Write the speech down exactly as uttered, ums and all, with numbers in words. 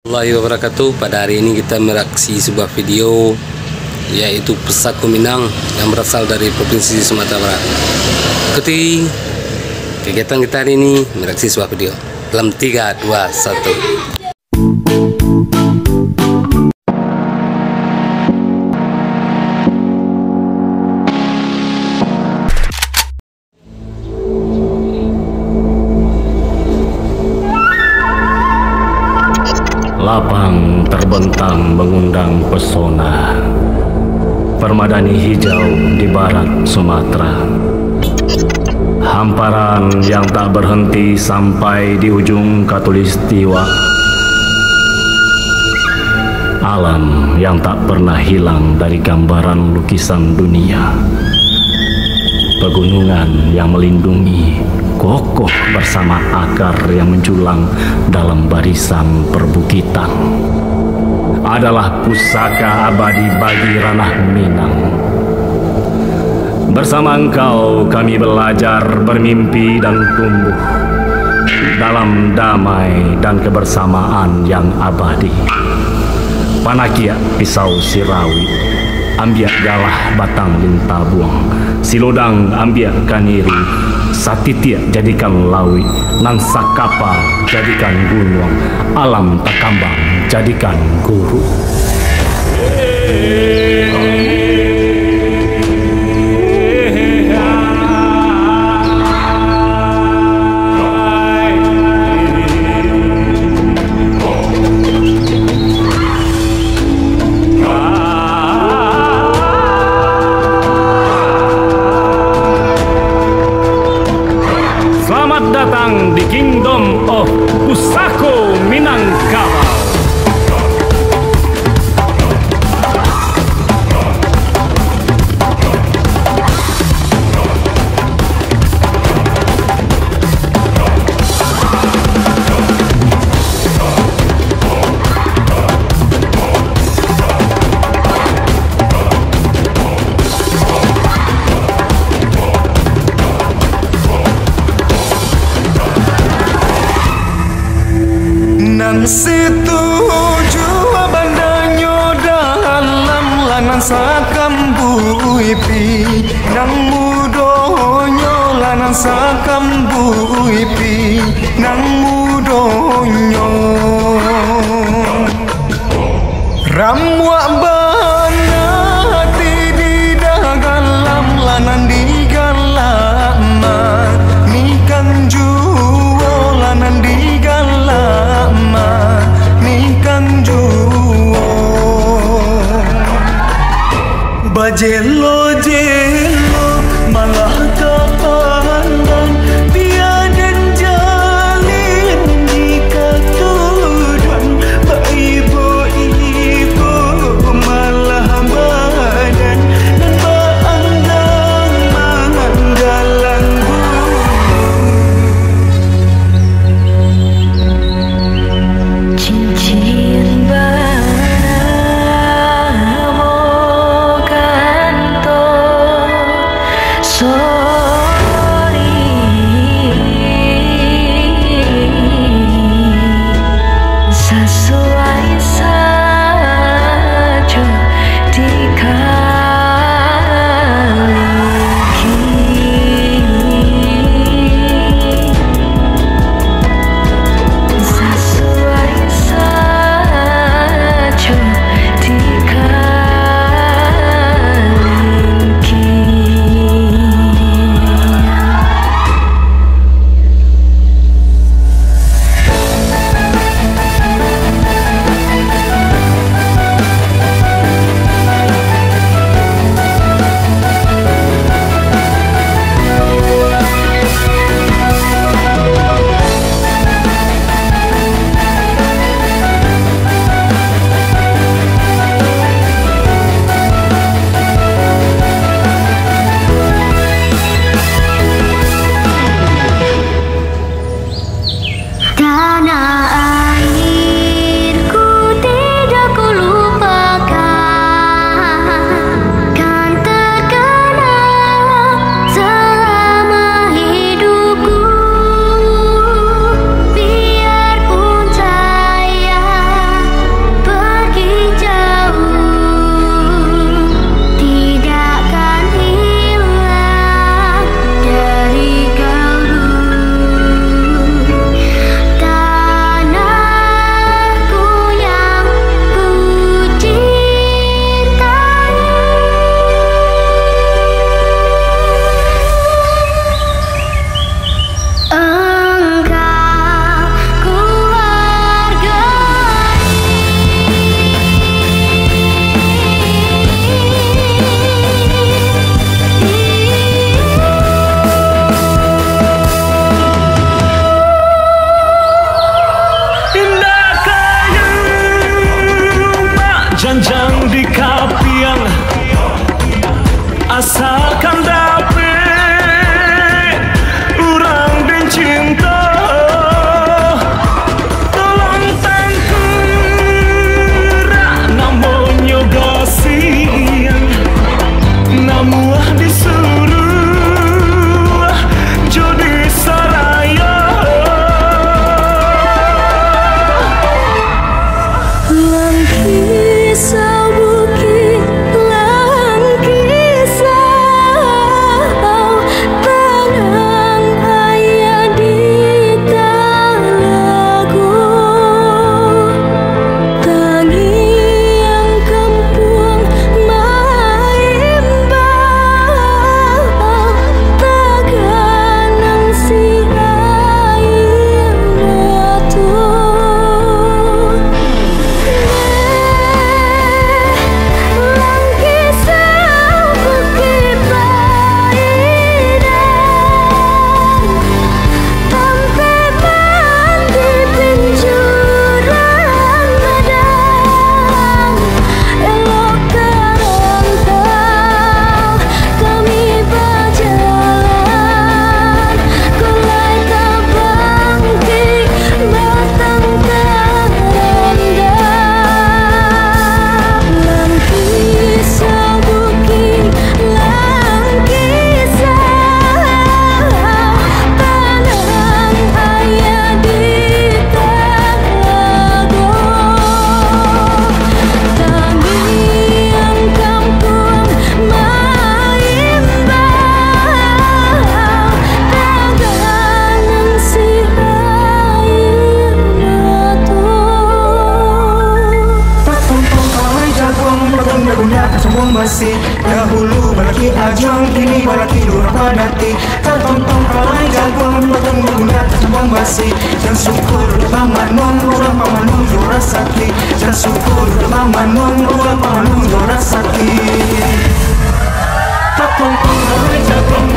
Warahmatullahi wabarakatuh. Pada hari ini kita mereaksi sebuah video, yaitu Pusako Minang yang berasal dari Provinsi Sumatera Barat. Ikuti kegiatan kita hari ini, mereaksi sebuah video. Dalam tiga, dua, satu. Lapang terbentang mengundang pesona. Permadani hijau di barat Sumatera. Hamparan yang tak berhenti sampai di ujung khatulistiwa. Alam yang tak pernah hilang dari gambaran lukisan dunia. Pegunungan yang melindungi, kokoh bersama akar yang menjulang dalam barisan perbukitan, adalah pusaka abadi bagi Ranah Minang. Bersama engkau kami belajar, bermimpi, dan tumbuh dalam damai dan kebersamaan yang abadi. Panakiak pisau sirawi, ambiak galah batang lintabuang, silodang ambiak kaniri, satitiak jadikan lauik, nan sakapa jadikan gunuang, alam takambang jadikan guru. Selamat datang di Kingdom of Pusako Minangkabau. Nan setuju bandanyo dalam, lah nan sakambuih pi, nan mudonyo lah nan sakambuih pi, nan mudonyo. Ramuak bana ti di dalam, lah nan digalak manikah juo, lah nan digalak manikah juo. Bajelo-jelo malah ka pandang, tiaden jalin di katuduan. Baibo-ibo malah badan, nan baandang manggalang bungo. Cincin baramo ganto. Janjang di kapiang, asakan dapek urang den cinto. Tolong tangkurak namonyo gasiang, namuah disuruah jo disaraya. Langkisa bukik, langkisa tanang ayah di talago. Tangiang kampuang maimbau, taganang si aia mato. Langkisa bukik Paidang, tampeman di pinjuran Madang. Elok ka rantau kami bajalan, gulai tabangkik batang tarandam. Langkisa bukik, langkisa tanang ayah di talago. Tangiang kampuang maimbau, taganang si aia mato. Tatontong kalai jaguang, bagunya-gunya tacabuang basi. Dahulu balaki ajuang, kini balaki urang padati. Tatontong kalai jaguang, bagunya-gunya tacabuang basi. Jan suko dek bamanuang, urang pamanuang jo rasaki. Jan suko dek bamanuang, urang pamanuang jo rasaki. Tatontong kalai jaguang,